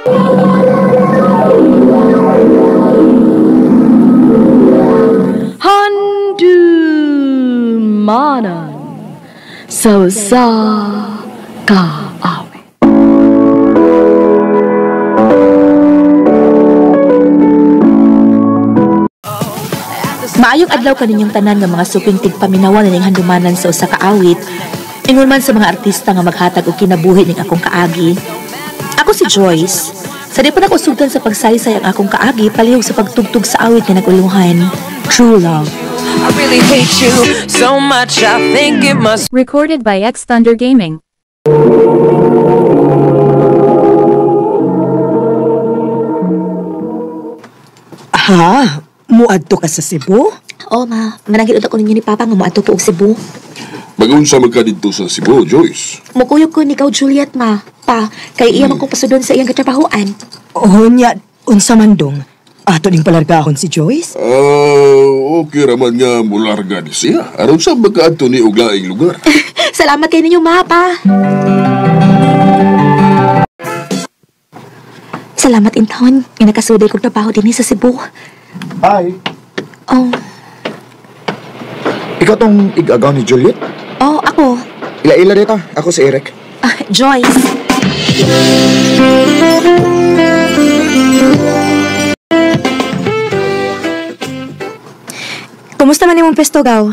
Handumanan sa usa ka awit. Maayong adlaw kaninyong tanan nga mga suping tigpaminawan ning handumanan sa usa ka awit. Ingon man sa mga artista nga maghatag og kinabuhi ning akong kaagi. Ako si Joyce. Sa di pa nako sugdan sa pagsaysay ang akong kaagi palihog sa pagtugtog sa awit nga naguluhan, True Love. I really hate you so much, I think it must. Recorded by X Thunder Gaming. Ha? Muadto ka sa Cebu? Oh, ma. Managin utak ko ninyo ni Papa nga muadto ko og Cebu. Magunsa man ka didto sa Cebu, Joyce? Mukuyog ko ni ikaw, Juliet, ma. Pa, kay iya man kong pasudon sa iyang katrabahoan. Oh, nya, unsa man dong? Ato ning palargahon si Joyce? Okay raman nga mularga ni siya. Aron sa magkaadto ni og laing lugar. Salamat kay ninyo, ma, pa. Salamat intawon nga nakasuday kog trabaho dinhi sa Cebu. Hi. Oh. Ikaw tong igagaw ni Juliet? Oh, ako. Ila-ila dito. Ako si Eric. Joyce. Kumusta man imong pesto, Gaw?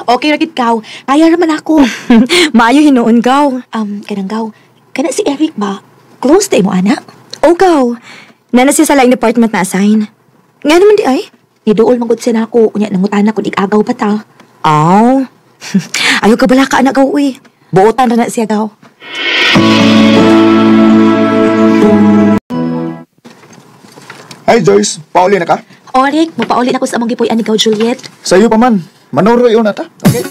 Okay ra gid, Gaw. Kaya raman ako. Maayo hinuon, Gaw. Kanang Gaw. Kana si Eric ba? Close ta imo ana? Oh, Gaw. Nana siya sa laing department na assign. Nga naman di ay? Niduol man gud siya nako. Unya nangutana kun igagaw pa ta. Aw. Ayaw ka bala ka anak, Gaw, uy. Buotan ra na siya, Gaw. Hi, Joyce. Pauli na ka? Orik, mapauli na ko sa among gipuy-an ni Gaw, Juliet. Sa'yo pa man. Manuroy yun ata. Okay?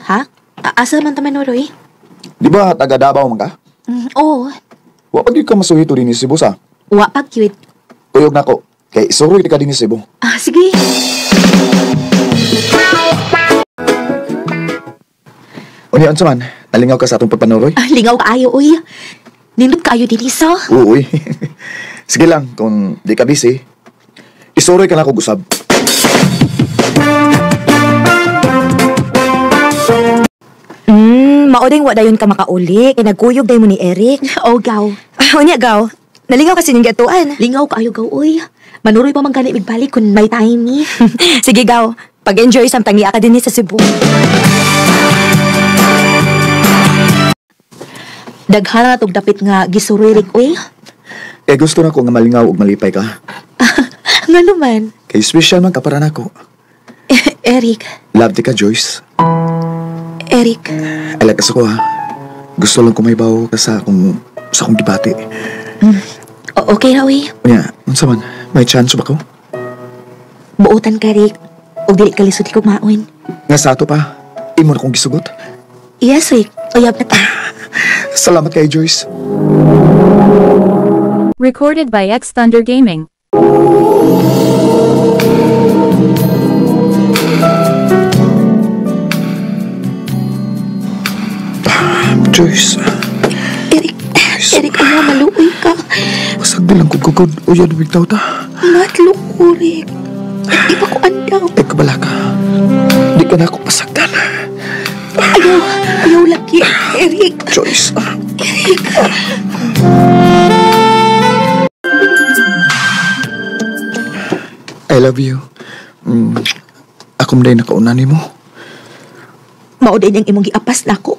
Ha? Asa man ta manuroy? Di ba taga Davao man ka? Oo. Wa pa gyud ka masuhito din ni Cebu sa? Wa pa gyud. Kuyog na ko. Kay isuroy ka din ni Cebu. Ah, sige. Unya, unsa man? Nalingaw ka sa atong pagpanuroy? Ah, lingaw kaayo, uy. Nindot kaayo din isa. Oo, uy. Sige lang, kung di ka busy, isuroy ka na kog usab. Maodeng wa dayon ka makauli. Kay nagkuyog day mo ni Eric. Oh, Gaw. Unya, Gaw. Nalingaw kasi ning gatuan. Lingaw kaayo, Gaw, uy. Manuroy pa man gani migbalik kun may time ni. Sige, Gaw. Pag-enjoy samtang niya ka dinhi sa Cebu. Daghan na tog dapit nga gisuroy rik, uy. Eh, gusto na ko nga malingaw ug malipay ka. Nga naman. Kay special man ka para nako. Eric. Love ti ka, Joyce. Eric. I like ko, ha. Gusto lang ko may bawo ka sa akong debate. Okay ra, uy. Unya, unsa man? May chance ba ko? Buotan ka, Rick. Og dili ka lisod ko maon. Nga sa ato pa, imo na kong gisugot. Yes, Rick. Uyab na ta. Salamat kay Joyce. Recorded by X Thunder Gaming. Joyce. Eric, Eric, ayaw, maluoy ka. Masag din lang kung gugod. Uyan, bigtaw ta. Matlok ko, Rick. Di pa ko andaw. Ay, kabala ka. Di ka na ako pasagdan. Ayaw, ayaw lagi, Eric. Joyce. Eric. I love you. Ako man day nakauna ni mo. Mao day niyang imong giapas na ako.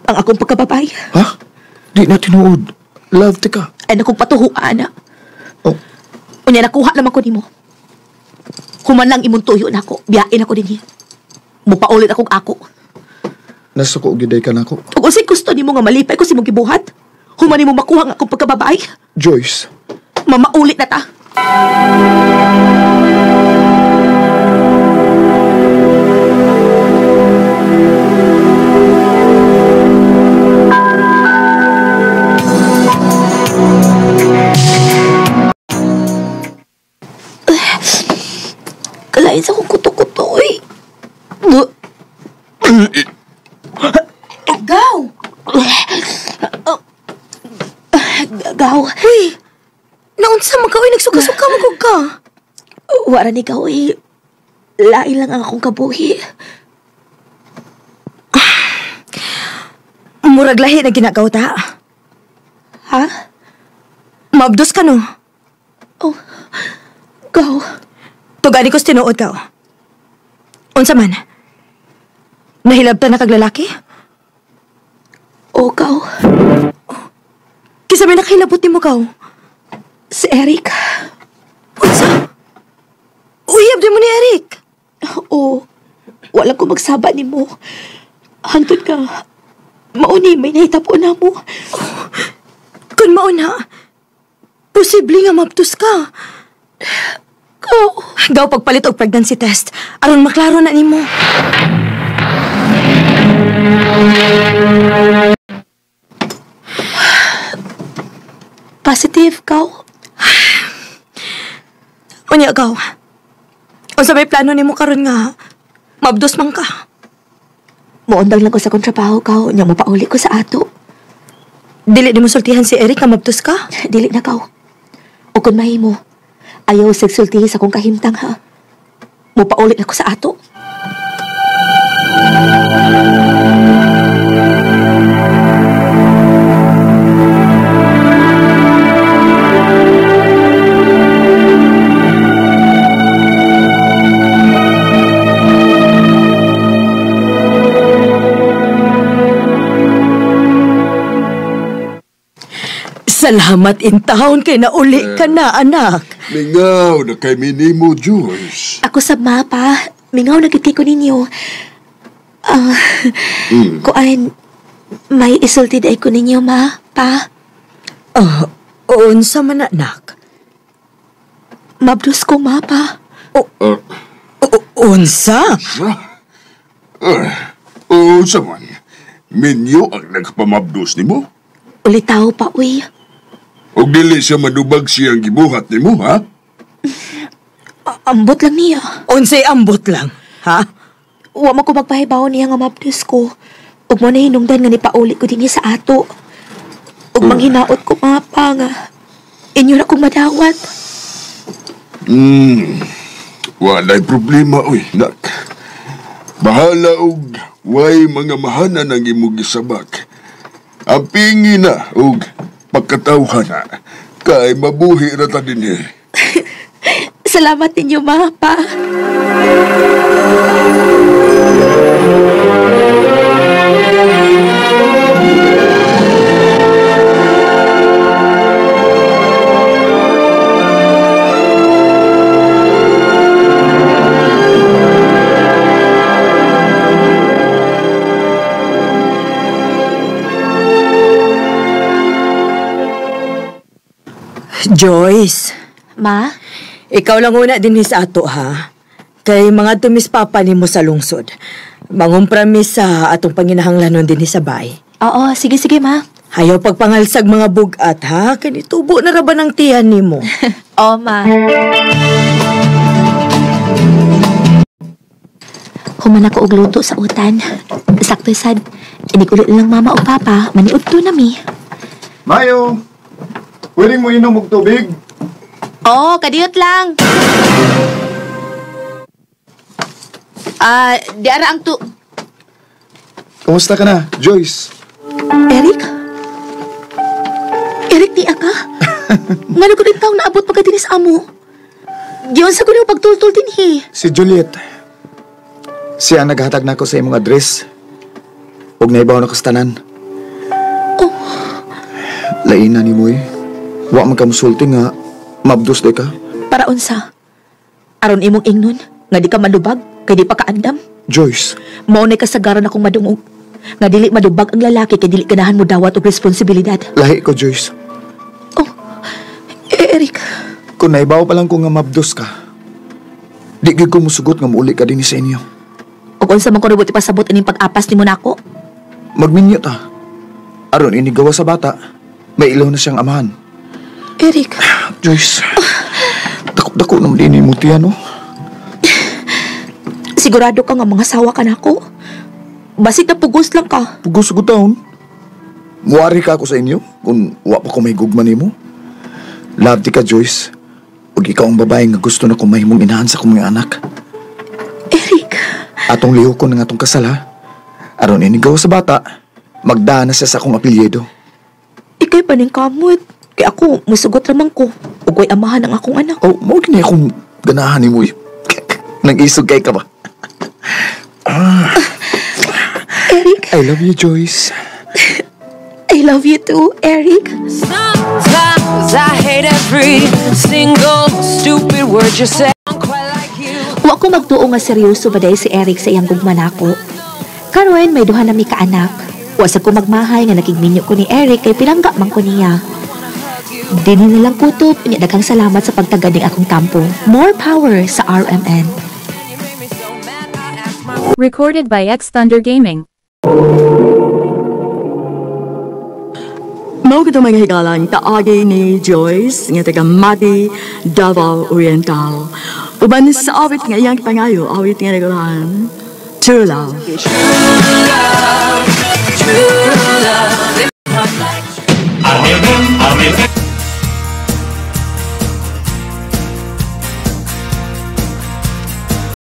Ang akong pagkababay. Ha? Di na tinuod. Love ti ka. Ay, nakong patuhuan na. Oh. Unya, nakuha naman ko nimo. Human lang imong tuyo na ako. Biyain ako din. Mupaulit akong ako. Nasuko giday ka na ako. Ug unsay gusto nimo nga malipay ko sa imong gibuhat? Human nimo makuha ang akong pagkababay? Joyce. Mamaulit na ta. Kalain sa akong kuto-kuto, eh. Gaw! Gaw. Uy! Naunsa man ka, uy, nagsuka-suka mo kog ka. Wara ni ka, uy. Lain lang ang akong kabuhi. Murag lahi na ginagaw ta. Ha? Maabdos ka no? Oh, go. Tugani ko sa tinuod ka. Unsa man? Nahilabtan na kag lalaki? O, gaw. Kisa may nakahilabot nimo gaw. Si Eric. Unsa? Uyab di mo ni Eric. Oo. Wala ko magsaba nimo. Hantod ka. Mauni, may nahitabo na mo. Oh, kung mauna, posible nga mabtos ka. Gaw. Gaw pagpalit og pregnancy test. Aron maklaro na nimo. Positive, gaw. Unya, gaw. Unsa may plano nimo karon nga mabdos man ka? Muundang lang ko sa akong trabaho, gaw. Nya mopauli ko sa ato. Dili nimo sultihan si Eric nga mabdos ka? Dili na, gaw. O kung mahimo, ayaw sigsultihi sa akong kahimtang, ha? Mopauli na ko sa ato. Salamat in town kay nauli ka na, anak. Mingaw na kay minimo, Joyce. Ako sa mapa, mingaw na gid kay ko ninyo. Kuan, may isulti day ko ninyo, ma, pa. Unsa man, anak? Mabdos ko, ma, pa. Unsa? Unsa man? Minyo ang nagpamabdos nimo? Ulitaw pa, uy. Og dili siya madubag siyang gibuhat nimo, ha? Ambot lang niya. Unsay ambot lang, ha? Wa man ko magpahibaw niya nga mabdos ko. Ug mo na hinungdan nga nipauli ko dinhi sa ato. Ug manghinaot ko, mapa, nga inyo na kong madawat. Walay problema, uy, nak. Bahala og way mga mahanan ang imong gisabak. Ang pingi na og pagkatawhan na, kay mabuhi ra ta dinhi. Salamat ninyo, ma, pa. Joyce. Ma? Ikaw lang una din sa ato, ha? Kay mga tumis papa nimo sa lungsod. Mangumpramis sa atong panginahanglanon din sa bay. Oo, sige, sige, ma. Hayaw pagpangalsag mga bugat, ha? Kanitubo na ra ba ng tiyan nimo? Oo, ma. Human ako og luto sa utan. Sakto sad. Inigulit lang mama o papa. Maniud to na mi. Mayo, pwedeng mo inom og tubig? Oo, kadiyot lang. Di ara ang tu... Kumusta ka na, Joyce? Eric? Eric, di ka? Ngano ko din taong naabot pagkadinis amo? Diyon sa kuno pagtultul din, he. Si Juliet. Siya ang naghatag na ko sa imong address. Huwag na ibaw na kastanan. Oh. Lain na ni mo, eh. Wa man ka musulti nga mabdos di ka. Para unsa? Aron imong ingnon nga di ka malubag kay di pa kaandam. Joyce. Mao nay kasagaran akong madungog nga dili madubag ang lalaki kay dili ganahan mo dawat og responsibilidad. Lahi ko, Joyce. Oh, Eric. Kung naibaw pa lang ko nga mabdos ka, di gyud ko musugot nga muuli ka dinhi sa inyo. Ug unsa man ko rubot ipasabot ining pag-apas nimo nako? Magminyo ta. Aron inigawa sa bata, may ilaw na siyang amahan. Eric. Joyce, dako-dako naman din mo tiyan, no? Sigurado ka nga mga sawa ka nako. Basig na pugos lang ka. Pugos ko taon. Muwari ka ako sa inyo kung wa pa ko may gugma nimo. Love di ka, Joyce. Ug ikaw ang babae nga gusto na kong mahimong inahan sa akong mga anak. Eric, Atong lihokon ng atong kasal, ha? Aron inigaw sa bata, magdaan na siya sa akong apelyido. Ikay pa ning kamot. Kay ako, musugot ramang ko. Ug way amahan ang akong anak. Oh, mao gini akong ganahan nimo eh. Nang isog kay ka ba? Eric, I love you, Joyce. I love you too, Eric. Sometimes I hate every single stupid word you say. I'm quite like you. Wa ko magtuo nga seryoso ba diay si Eric sa iyang gugma nako. Karon may duha na mi ka anak. Wa sa ko magmahay nga nakigminyo ko ni Eric kay pinangga man ko niya. Dinhi na lang kutob, unya daghang salamat sa pagtagad ning akong tampo. More power sa RMN. Recorded by X Thunder Gaming. Mao gito mga higalan kaagi ni Joyce nga taga Mati, Davao Oriental. Uban sa awit nga iyang pangayo, awit nga nagulahan, True Love. True love.